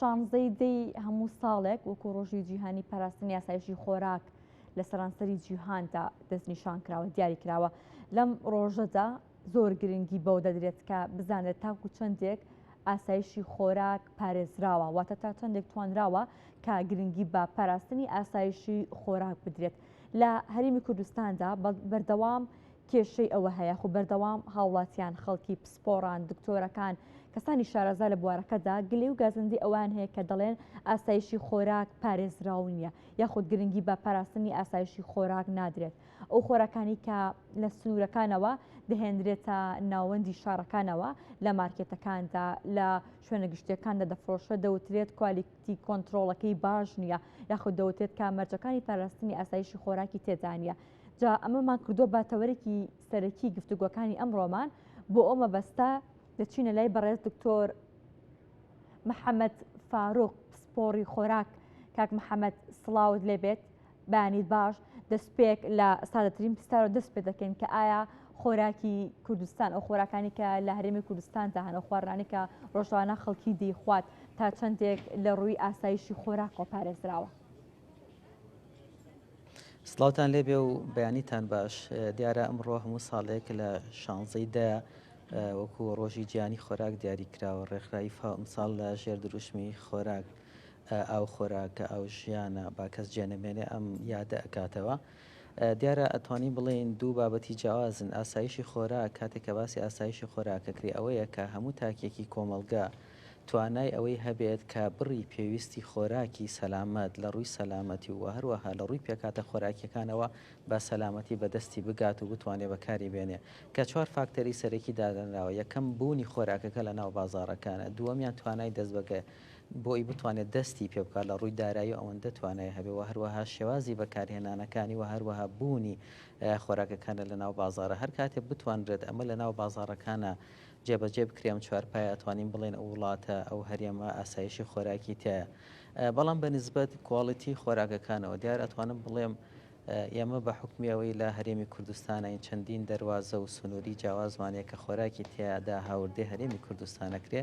شانزەی دەی هەموو ساڵێک وەکو ڕۆژی جیهانی پاراستنی ئاسایشی خۆراک لە سەرانسەری جیهاندا دەستنیشان کراوە دیاری کراوە لەم ڕۆژەدا زۆر گرنگی بەو دەدرێت کە بزانێت تاکو چەندێک ئاسایشی خۆراک پارێزراوە واتە تا چەندێک توانراوە کە گرنگی بە پاراستنی ئاسایشی خۆراک بدرێت لە هەرێمی کوردستاندا بەردەوام کێشەی ئەوە هەیە خو بەردەوام هاوڵاتیان، خەڵکی، پسپۆڕان، دکتۆرەکان، کەسانی شارەزا لە بوارەکەدا گلەی و گازندەی ئەوەیان هەیە کە دەڵێن ئاسایشی خۆراک پارێزراو نییە یاخود گرنگی بە پاراستنی ئاسایشی خۆراک نادرێت ئەو خۆراکانی کە لە سنوورەکانەوە دەهێنرێتە ناوەندی شارەکانەوە لە مارکێتەکاندا لە شوێنە گشتیەکاندا دەفرۆشرێت دەوترێت quality control ەکەی باش نییە یاخود دەوترێت کە مەرجەکانی پاراستنی ئاسایشی خۆراکی تێدا نییە جا ئەمەمان کردووە بە تەوەرێکی سەرەکی گفتوگۆکانی ئەمڕۆمان، بۆ ئەو مەبەستە دەچینە لای بەڕێز دکتۆر محەمەد فاروق پسپۆڕی خۆراک. کاک محەمەد سڵاوت لێبێت، بەیانیت باش. دەستپێک لە سادەترین پرسیارەوە دەست پێ دەکەین کە ئایا خۆراکی کوردستان، ئەو خۆراکانی کە لە هەرێمی کوردستاندا هەن، ئەو خواردنانەی کە ڕۆژانە خەڵکی دەیخوات، تا چەندێک لە ڕووی ئاسایشی خۆراکەوە پارێزراوە؟ سڵاوتان لێبێ و بەیانیتان باش. دیارە ئەمڕۆ هەموو ساڵێک لە شانزەی دە وەکو ڕۆژی جیهانی خۆراک دیاری کراوە. ڕێکخراوی فاو ئەمساڵ لە ژێر دروشمی خۆراک ئاو خۆراکە ئاو ژیانە با کەس جێ نەمێنێ ئەم یادە ئەکاتەوە. دیارە ئەتوانین بڵێین دوو بابەتی جیاوازن. ئاسایشی خۆراک کاتێک کە باسی ئاسایشی خۆراکەکرێ ئەوەیە کە هەموو تاکێکی کۆمەڵگە توانای ئەوەی هەبێت کە بڕی پێویستی خۆراکی سەلامەت لە ڕووی سەلامەتی و هەروەها لە ڕووی پێکهاتە خۆراکیەکانەوە بە سەلامەتی بە دەستی بگات و بتوانێت بەکاری بێنێ کە چوار فاکتەری سەرەکی دادەنراوە یەکەم بوونی خۆراکەکە لە ناو بازاڕەکانە دووەمیان توانای دەست بەگە بۆی بتوانێت دەستی پێ بکات لە ڕووی دارایی ئەوەندە توانای هەبێ و هەروەها شێوازی بەکارهێنانەکانی و هەروەها بوونی خۆراکەکانە لە ناو بازاڕە هەر کاتێ بتوانرێت ئەمە لە ناو بازاڕەکانە جێبەجێ بکرێ ئەم چوارپایە ئەتوانین بڵێین ئەو وڵاتە ئەو هەرێمە ئاسایشی خۆراکی تیایە بەڵام بە نسبەت quality خۆراکەکانەوە دیار ئەتوانم بڵێم ئێمە بە حکمی ئەوەی لە هەرێمی کوردستانین چەندین دەروازە و سنووری جیاوازمانەیە کە خۆراکی تیادا هاوردەی هەرێمی کوردستانەکرێ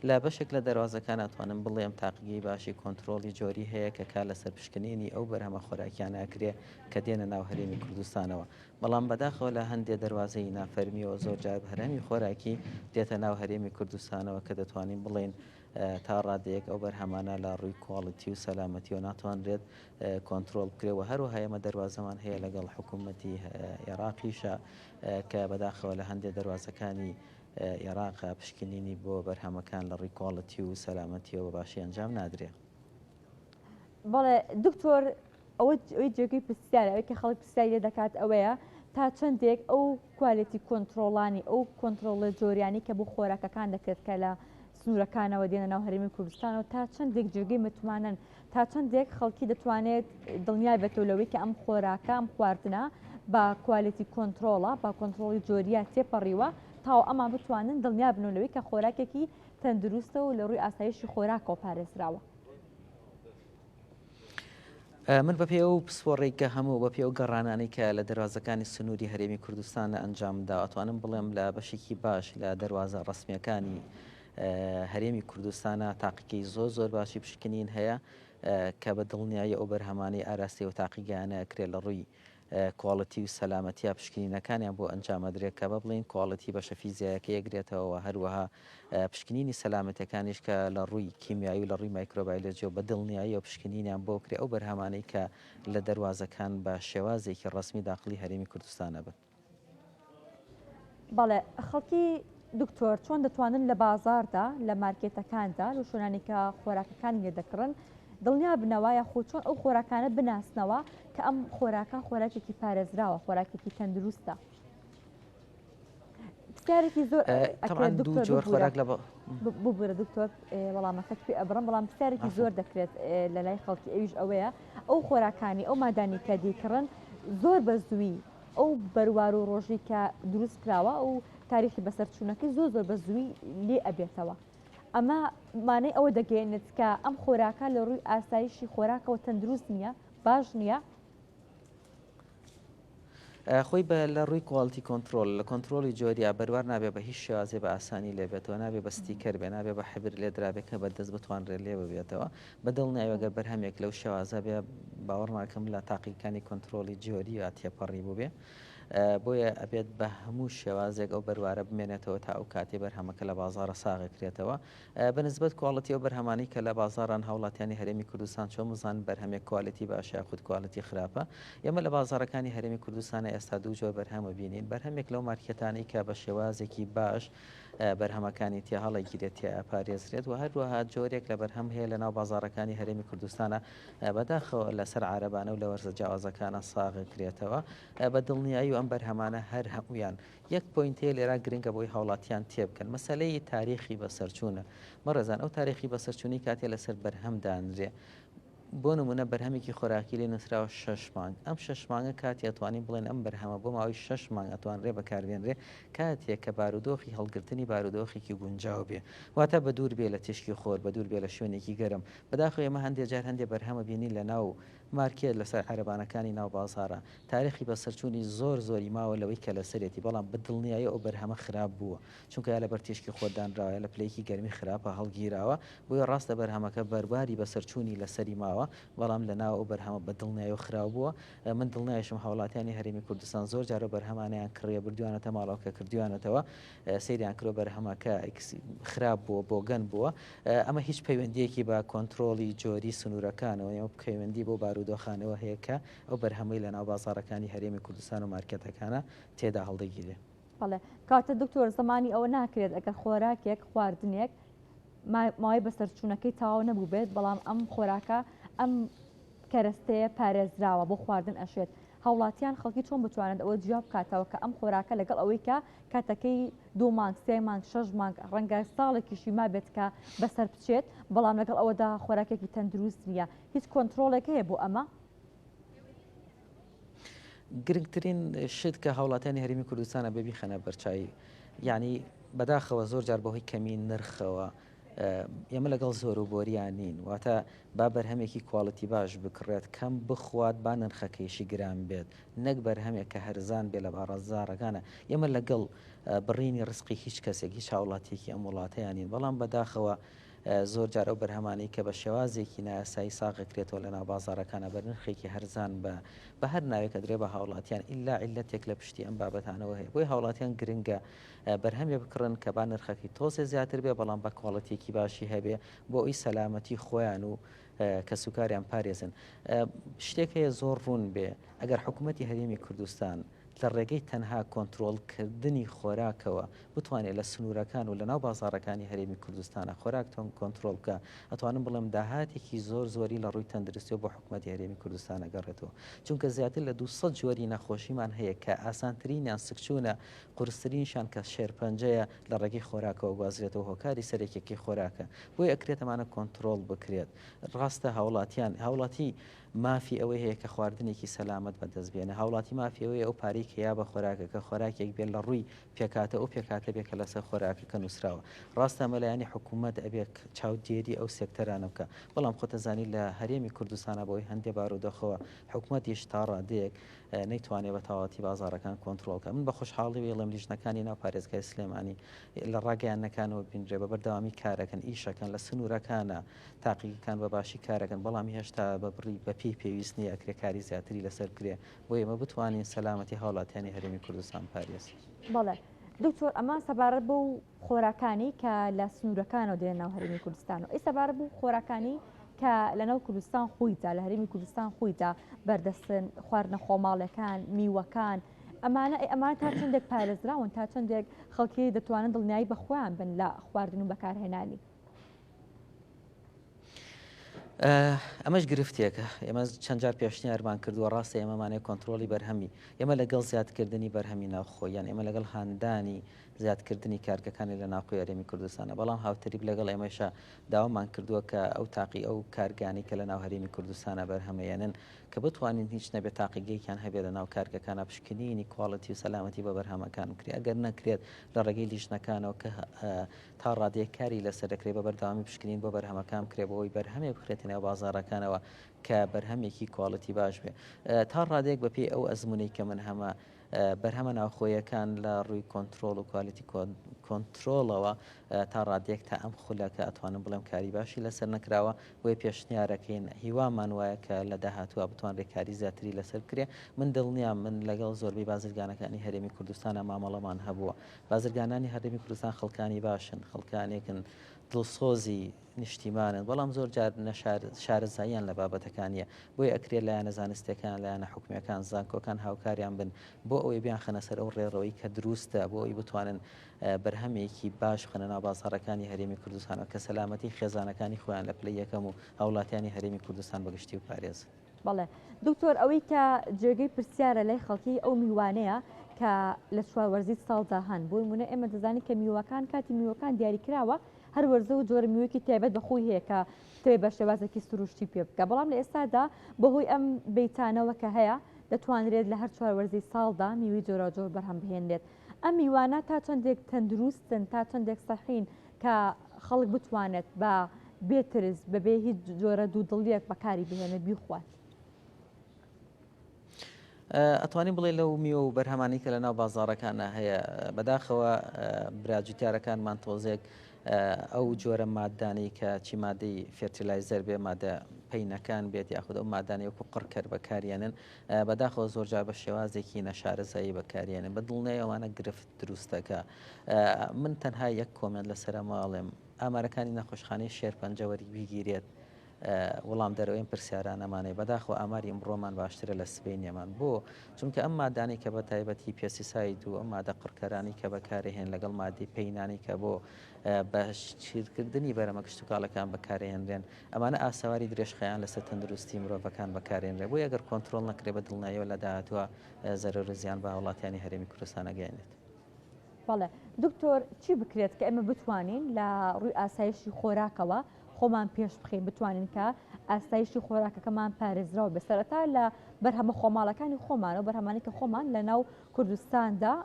لە بەشێک لە دەروازەکان ئەتوانم بڵێم تاقیگەی باشی کۆنتترۆڵی جۆری هەیە کە کار لەسەر پشکنینی ئەو بەرهەمە خۆراکیانە ئەکرێ کە دێنە ناو هەرێمی کوردستانەوە بەڵام بەداخەوە لە هەندێ دەروازەی نافەرمیەوە زۆر جار بەرهەمی خۆراکی دێتە ناو هەرێمی کوردستانەوە کە دەتوانین بڵێین تا ڕادەیەک ئەو بەرهەمانە لە ڕووی quality و سەلامەتیەوە ناتوانرێت کۆنترۆڵ بکرێت و هەروەها ئێمە دەروازەمان هەیە لەگەڵ حکوومەتی عێراقیشە کە بەداخەوە لە هەندێک دەروازەکانی عێراق پشکنینی بۆ بەرهەمەکان لە ڕووی quality و سەلامەتیەوە بە باشی ئەنجام نادرێ. بەڵێ دکتۆر ئەوە ئەوەی جێگەی پرسیارە ئەوەی کە خەڵک پرسیاری لێ دەکات ئەوەیە تا چەندێک ئەو quality control انی ئەو کۆنترۆڵە جۆریانی کە بۆ خۆراکەکان دەکرێت کە لە سنوورەکانەوە دێنە ناو هەرێمی کوردستانەوە تا چەندێک جێگەی متمانەن تا چەندێک خەڵکی دەتوانێت دڵنیا بێتەوە لەوەی کە ئەم خۆراکە ئەم خواردنە بە quality control ە بە کۆنترۆڵی جۆریە تێپەڕیوە تاو ئەمان بتوانن دڵنیا بن لەوەی کە خۆراکێکی تەندروستە و لە ڕووی ئاسایشی خۆراکەوە پارێزراوە. من بەپێی ئەو پسپۆڕەی کە هەمە و بەپێی ئەو گەڕانانەی کە لە دەروازەکانی سنووری هەرێمی کوردستان ئەنجامدا ئەتوانم بڵێم لە بەشێکی باش لە دەروازە ڕەسمییەکانی هەرێمی کوردستانە تاقیگەی زۆر زۆر باشی پشکنین هەیە کە بە دڵنیایی ئەو بەرهەمانەی ئاراستەی و تاقیگانە کرێ لە ڕووی quality و سەلامەتیە پشکنینەکانیان بۆ ئەنجامەدرێت کە بە بڵێین quality بەشە فیزیایەکەی ئەگرێتەوە و هەروەها پشکنینی سەلامەتیەکانیش کە لە ڕووی کیمیایی و لە ڕووی مایکرۆبایلۆجیەوە بە دڵنیاییەوە پشکنینیان بۆ کرێ ئەو بەرهەمانەی کە لە دەروازەکان بە شێوازێکی ڕەسمی داخڵی هەرێمی کوردستان ئەبن. بەڵێ خەڵکی دکتۆر چۆن دەتوانن لە بازاڕدا لە مارکێتەکاندا لەو شوێنانەی کە خۆراکەکانی لێ دەکڕن دڵنیا بنەوە یاخود چۆن ئەو خۆراکانە بناسنەوە کە ئەم خۆراکە خۆراکێکی پارێزراوە خۆراکێکی تەندروستە پرسیارێکی زۆر ئەکرێت دکتۆر جۆر خۆراک لە ببورە دکتۆر وەڵامەکەت پێ ئەبڕم بەڵام پرسیارێکی زۆر دەکرێت لە لای خەڵکی ئەویش ئەوەیە ئەو خۆراکانی ئەو مادانی کە دیکڕن زۆر بە زووی ئەو بەروار و ڕۆژی کە دروست کراوە و تاریخی بەسەرچوونەکەی زۆر زۆر بە زووی لێ ئەبێتەوە. ئەمە مانای ئەوە دەگەیەنێت کە ئەم خۆراکە لە ڕووی ئاسایشی خۆراکەوە تەندروست نییە، باش نییە؟ خۆی بە لە ڕووی quality control لە کۆنترۆڵی جۆریا بەروار نابێ بە هیچ شێوازێ بە ئاسانی لێ بێتەوە نابێ بە ستیکەر بێ نابێ بە حبر لێ درابێ کە بە دەست بتوانرێت لێ ببێتەوە بە دڵنیایەوە گەر بەرهەمێک لەو شێوازە بێ باوەڕ ناکەم لە تاقیگەکانی کۆنترۆڵی جۆرییا تێپەڕی بووبێ بۆیە ئەبێت بە هەموو شێوازێک ئەو بەروارە بمێنێتەوە تا ئەو کاتەی بەرهەمەکە لە بازاڕە ساغەکرێتەوە بە نسبەت quality ئەو بەرهەمانەی کە لە بازاڕان هاوڵاتیانی هەرێمی کوردستان چۆن بزانن بەرهەمێک quality باشە یاخود quality خراپە؟ ئێمە لە بازاڕەکانی هەرێمی کوردستانە ئێستا دوو جۆر بەرهەم ئەبینین بەرهەمێک لەو مارکێتانەی کە بە شێوازێکی باش بەرهەمەکانی تیا هەڵەگیرێت تیا ئەپارێزرێت و هەروەها جۆرێک لە بەرهەم هەیە لە ناو بازاڕەکانی هەرێمی کوردستانە بەداخەوە لەسەر عارەبانە و لە وەرزە جیاوازەکانە ساغ کرێتەوە بە دڵنیایی و ئەم بەرهەمانە هەر هەمویان یەک point هەیە لێرا گرنگە بۆی هاوڵاتیان تێبگەن مەسەلەی تاریخی بەسەرچوونە بەڕێزان ئەو تاریخی بەسەرچوونی کاتێ لەسەر بەرهەم دانرێ بۆ نمونە بەرهەمێکی خۆراکی لێ نووسراوە شەش مانگ ئەم شەش مانگە کاتی ئەتوانین بڵێن ئەم بەرهەمە بۆ ماوەی شەش مانگ ئەتوانرێ بەکاربێنرێ کاتێک کە بارودۆخی هەڵگرتنی بارودۆخێکی گونجاو بێ واتە بە دوور بێ لە تیشکی خۆر بە دوور بێ لە شوێنێکی گەرم بەداخەوە ئێمە هەندێ جار هەندێ بەرهەمە بینین لە ناو مارکێت لەسەر عەرەبانەکانی ناو بازاڕە تاریخی بەسەرچوونی زۆر زۆری ماوە لەوەی کە لەسەرێتی، بەڵام بە دڵنیایی ئەو بەرهەمە خراپ بووە، چونکە یا لەبەر تیشکی خۆر دانراوە یا لە پلەیەکی گەرمی خراپا هەڵگیراوە، بۆیە ڕاستە بەرهەمەکە بەرواری بەسەرچوونی لەسەری ماوە، بەڵام لەناو ئەو بەرهەمە بە دڵنیایەوە خراو بووە، من دڵنیایشم هاوڵاتیانی هەرێمی کوردستان زۆر جار ئەو بەرهەمانەیان کڕیە بردویانەتە ماڵەوە کە کردویانەتەوە سەیریان کردوە بەرهەمەکە خراپ بووە بۆگەن بووە، ئەمە هیچ پەیوەندییەکی بە کۆنترۆڵی جۆری سنوورەکانەوە نییە، پەیوەندی بەو بارودۆخانەوە هەیە کە ئەو بەرهەمەی لەناو بازاڕەکانی هەرێمی کوردستان و مارکێتەکانە تێدا هەڵدەگیرێ. بەڵێ کەواتە دکتۆر زمانی ئەوە ناکرێت ئەگەر خۆراکێک خواردنێک ماوەی بەسەرچوونەکەی تەواو نەبووبێت بەڵام ئەم خۆراکە ئەم کەرەستەیە پارێزراوە بۆ خواردن ئەشێت هاوڵاتیان خەڵکی چۆن بتوانێت ئەوە جیا بکاتەوە کە ئەم خۆراکە لەگەڵ ئەوەی کە کاتەکەی دوو مانگ سێ مانگ شەش مانگ ڕەنگە ساڵێکیشی مابێت کە بەسەر بچێت بەڵام لەگەڵ ئەوەدا خۆراکێکی تەندروست نییە هیچ کۆنترۆڵێک هەیە بۆ ئەمە؟ گرنگترین شت کە هاوڵاتیانی هەرێمی کوردستانە بێ بیخەنە بەرچوی یعنی بەداخەوە زۆر جار بەهۆی کەمی نرخەوە ئێمە لەگەڵ زۆر و بۆریان نین واتە با بەرهەمێکی quality باش بکڕێت کەم بخوات با نرخەکەیشی گران بێت نەک بەرهەمێک کە هەرزان بێ لە بازاڕەکانە ئێمە لەگەڵ بڕینی ڕزقی هیچ کەسێک هیچ هاوڵاتیەکی ئەم وڵاتەیانین بەڵام بەداخەوە زۆر جار ئەو بەرهەمانەی کە بە شێوازێکی نایاسایی ساغ ئەکرێتەوە لە ناو بازاڕەکانا بە نرخێکی هەرزان بە بە هەر ناوێک ئەدرێ بە هاوڵاتیان ئیلا عیللەتێک لە پشتی ئەم بابەتانەوە هەیە بۆیە هاوڵاتیان گرنگە بەرهەمێ بکڕن کە با نرخەکەی تۆزێ زیاتر بێ بەڵام بە quality یەکی باشی هەبێ بۆ ئەوی سەلامەتی خۆیان و کەسوکاریان پارێزن شتێک هەیە زۆر ڕوون بێ ئەگەر حکوومەتی هەرێمی کوردستان لە ڕێگەی تەنها کۆنترۆڵکردنی خۆراکەوە بتوانێت لە سنوورەکان و لەناو بازاڕەکانی هەرێمی کوردستانا خۆراک کۆنترۆڵ بکا، ئەتوانم بڵێم داهاتێکی زۆر زۆری لە ڕووی تەندروستیەوە بۆ حکومەتی هەرێمی کوردستان ئەگەڕێتەوە. چونکە زیاتر لە 200 جۆری نەخۆشیمان هەیە کە ئاسانترینیان سکچوونە، قورسترینیشیان کە شێرپەنجەیە لە ڕێگەی خۆراکەوە گوازرێتەوە هۆکاری سەرەکیەکەی خۆراکە. بۆیە ئەکرێت ئەمانە کۆنترۆڵ بکرێت. ڕاستە هاوڵاتیان هاوڵاتی مافی ئەوەی هەیە کە خواردنێکی سەلامەت بەدەست بێنێ، هاوڵاتی مافی ئەوەیە ئەو پارەی کە یا بە خۆراکەکە خۆراکێک بێت لە ڕووی پێکهاتە ئەو پێکهاتە بێ کە لەسەر خۆراکەکە نووسراوە. ڕاستە ئەمە لایەنی حکوومەت ئەبێ چاودێری ئەو سێکتەرانە بکا، بەڵام خۆتەزانی لە هەرێمی کوردستانا بەهۆی هەندێ بارودۆخەوە حکوومەتیش تا ڕادەیەک نەیتوانێ بە تەواوەتی بازاڕەکان کۆنترۆڵ کا. من بە خۆشحاڵیەوە ئەڵێم لیژنەکانی ناو پارێزگای سلێمانی لە ڕاگەیاندنەکانەوە بینرێ بە بەردەوامی کارەکەن، ئیشەکەن لە سنوورەکانا تاقیگەکان بە باشی کارەکەن، بەڵام هێشتا بە بڕی بە پێی پێویست نییە، ئەکرێ کاری زیاتری لەسەر بکرێ بۆ ئێمە بتوانین سەلامەتی هاوڵاتیانی هەرێمی کوردستان بپارێزین. بەڵێ دکتۆر ئەمە سەبارەت بەو خۆراکانی کە لە سنوورەکانەوە دێنە ناو هەرێمی کوردستان و ئەی سەبارەت بەو خۆراکانی کە لە ناو کوردستان خۆیدا لە هەرێمی کوردستان خۆیدا بەردەستن خواردنە خۆماڵەکان میوەکان ئەمانە ئەی ئەمانە تا چەندێک پارێزراون تا چەندێک خەڵکی دەتوانن دڵنیایی بە خۆیان بن لە خواردن و بەکارهێنانی؟ ئەمەش گرفتێکە ئێمە چەند جار پێشنیارمان کردووە ڕاستە ئێمەمانەیە کۆنتترۆلی بەرهەمی ئێمە لەگەڵ زیادکردنی بەرهەمی ناوخۆ یان ئێمە لەگەڵ هاندانی زیادکردنی کارگەکانی لە ناوخۆی هەرێمی کوردستانە بەڵام هاوتەریب لەگەڵ ئێمەشە داوامان کردووە کە ئەو تاقی ئەو کارگانی کە لە ناو هەرێمی کوردستانە بەرهەمەیەنن کە بتوانین هیچ نەبێت تاقیگەیەکیان هەبێت لە ناو کارگەکانە پشکنینی quality و سەلامەتی بە بەرهەمەکان بکرێت ئەگەر نەکرێت لە ڕێگەی لیژنەکانەوە کە تا ڕادەیەک کاری لەسەر دەکرێت بە بەردەوامی پشکنین بۆ بەرهەمەکان بکرێت بۆ ئەوەی بەرهەمێک بخرێتە نێو بازاڕەکانەوە کە بەرهەمێکی quality باش بێ تا ڕادەیەک بەپێی ئەو ئەزموونەی کە من هەمە بەرهەمە ناوخۆیەکان لە ڕووی کۆنترۆڵ و quality control ەوە تا ڕادەیەک تا ئەم خولەکە ئەتوانم بڵێم کاری باشی لەسەر نەکراوە، بۆیە پێشنیارەکەین هیوامان وایە کە لە داهاتووە بتوانرێ کاری زیاتری لەسەر بکرێ. من دڵنیام من لەگەڵ زۆربەی بازرگانەکانی هەرێمی کوردستانا مامەڵەمان هەبووە. بازرگانانی هەرێمی کوردستان خەڵکانی باشن، خەڵکانێکن دڵسۆزی نیشتیمانن، بەڵام زۆر جار شارەزاییان لە بابەتەکان نییە، بۆیە ئەکرێ لایەنە زانستیەکان، لایەنە حکومیەکان، زانکۆکان هاوکاریان بن بۆ ئەوەی بیانخەنە سەر ئەو ڕێڕەوەی کە دروستە بۆ ئەوەی بتوانن بەرهەمێکی باش بخەنە ناو بازاڕەکانی هەرێمی کوردستانەوە کە سەلامەتی خێزانەکانی خۆیان لە پلەی یەکەم و هاوڵاتیانی هەرێمی کوردستان بە گشتی بپارێزن. بەڵێ دکتۆر ئەوەی کە جێگەی پرسیارە لای خەڵکی ئەو میوانەیە کە لە چوار وەرزی ساڵدا هەن بۆ نمونە ئێمە دەزانین کە میوەکان کاتی میوەکان دیاریکراوە هەر وەرزە و جۆرە میوەیەکی تایبەت بە خۆی هەیە کە بتەوێت بە شێوازێکی سروشتی پێ بکە بەڵام لە ئێستادا بەهۆی ئەم بەیتانەوە کە هەیە دەتوانرێت لە هەر چوار وەرزی ساڵدا میوەی جۆراوجۆر بەرهەم بهێنرێت ئەم میوانە تا چەندێک تەندروستن تا چەندێک سەحین کە خەڵک بتوانێت بە بێ ترس بەبێ هیچ جۆرە دوودڵیەک بەکاری بهێنێت بیخوات؟ ئەتوانین بڵێ لەو میوە و بەرهەمانی کە لە ناو بازاڕەکانە هەیە بەداخەوە برا جوتیارەکانمان تۆزێک ئەو جۆرە مادانەی کە چی مادەی fertilizer بێ مادە پەینەکان بێت یاخود ئەو مادانەی وەکو قڕکەر بەکاریێنن بەداخەوە زۆرجار بە شێوازێکی نەشارەزایی بەکاریێنن بە دڵنیای ئەوانە گرفت دروستەکە من تەنها یەک comment لەسەر ماڵێم ئامارەکانی نەخۆشخانەی شێرپەنجە وەریبگیرێت وڵامدەرەوەی ئەم پرسیارانەمانەیە. بەداخەوە ئاماری ئمڕۆمان باشترە لە سبەینێمان. بۆ؟ چونکە ئەم مادانەی کە بە تایبەتی pesticide و ئەم مادە قڕکەرانەی کە بەکارەهێن لەگەڵ مادەی پەینانەی کە بۆ بە شیرکردنی بەرەمە کشتوکاڵەکان بەکارەهێنرێن ئەمانە ئاسەواری درێژخایەن لەسەر تەندروستی مرۆڤەکان بەکارێنرێ بۆیە گەر کۆنترۆڵ نەکرێ بە دڵنیاییەوە لە داهاتووە زەرەر و زیان بە هاوڵاتیانی هەرێمی کوردستان ئەگەیەنێت. بەڵێ دکتۆر چی بکرێت کە ئێمە بتوانین لە ڕووی ئاسایشی خۆراکەوە خۆمان پێش بخەین بتوانین کە ئاسایشی خۆراکەکەمان پارێزراو بێت سەرەتا لە بەرهەمە خۆماڵەکانی خۆمان و بەرهەمانی کە خۆمان لە ناو کوردستاندا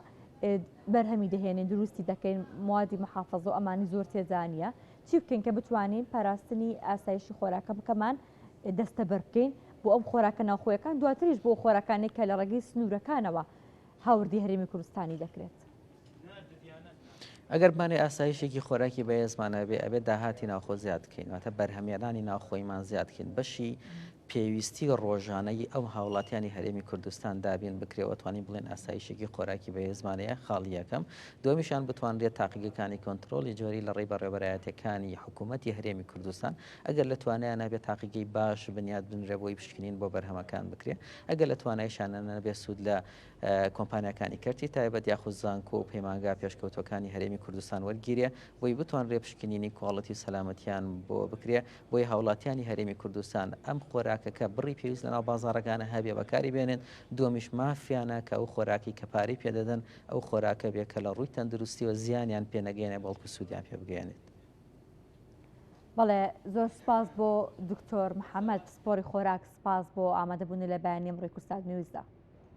بەرهەمی دەهێنین دروستی دەکەین موادی محافظە و ئەمانی زۆر تێدا نییە چی بکەین کە بتوانین پاراستنی ئاسایشی خۆراکە بکەمان دەستەبەر بکەین بۆ ئەم خۆراکە ناوخۆیەکان دواتریش بۆ خۆراکانێک کە لە ڕێگەی سنوورەکانەوە هاوردەی هەرێمی کوردستانی دەکرێت. ئەگەر بمانەوێ ئاسایشێکی خۆراکی بەهێزمان هەبێ ئەبێ داهاتی ناوخۆ زیاد بکەین واتە بەرهەمێنانی ناوخۆیمان زیاد بکەین بەشی پێویستی ڕۆژانەی ئەو هاوڵاتیانی هەرێمی کوردستان دابین بکرێ و توانین بڵێن ئاسایشێکی خۆراکی بەهێزمان هەیە خاڵی یەکەم دووەمیشان بتوانرێت تاقیگەکانی کۆنترۆڵی جۆری لە ڕێی بەڕێوەبەرایەتەکانی حکوومەتی هەرێمی کوردستان ئەگەر لە توانایان نەبێت تاقیگەی باش بنیات بنرێ بۆی پشکنین بۆ بەرهەمەکان بکرێ ئەگەر لە توانایشانە نەبێت سوود لە کۆمپانیاکانی کەرتی تایبەت یاخود زانکۆ و پەیمانگا پێشکەوتووەکانی هەرێمی کوردستان وەرگیرێ بۆی بتوانرێ پشکنینی quality و سەلامەتیان بۆ بکرێ بۆی هاوڵاتیانی هەرێمی کوردستان ئەم خۆراکەکە بڕی پێویست لەناو بازاڕەکانە هەبێ بەکاری بێنن دووەمیش مافیانە کە ئەو خۆراکی کە پارەی پێدەدەن ئەو خۆراکە بێ کە لە ڕووی تەندروستیەوە زیانیان پێ نەگەیەنێ بەڵکو سوودیان پێ بگەیەنێت. بەڵێ زۆر سپاس بۆ دکتۆر محەممەد پسپۆری خۆراک سپاس بۆ ئامادەبوونی لە بەیانی ئەمڕۆی کوردسات نیوزدا.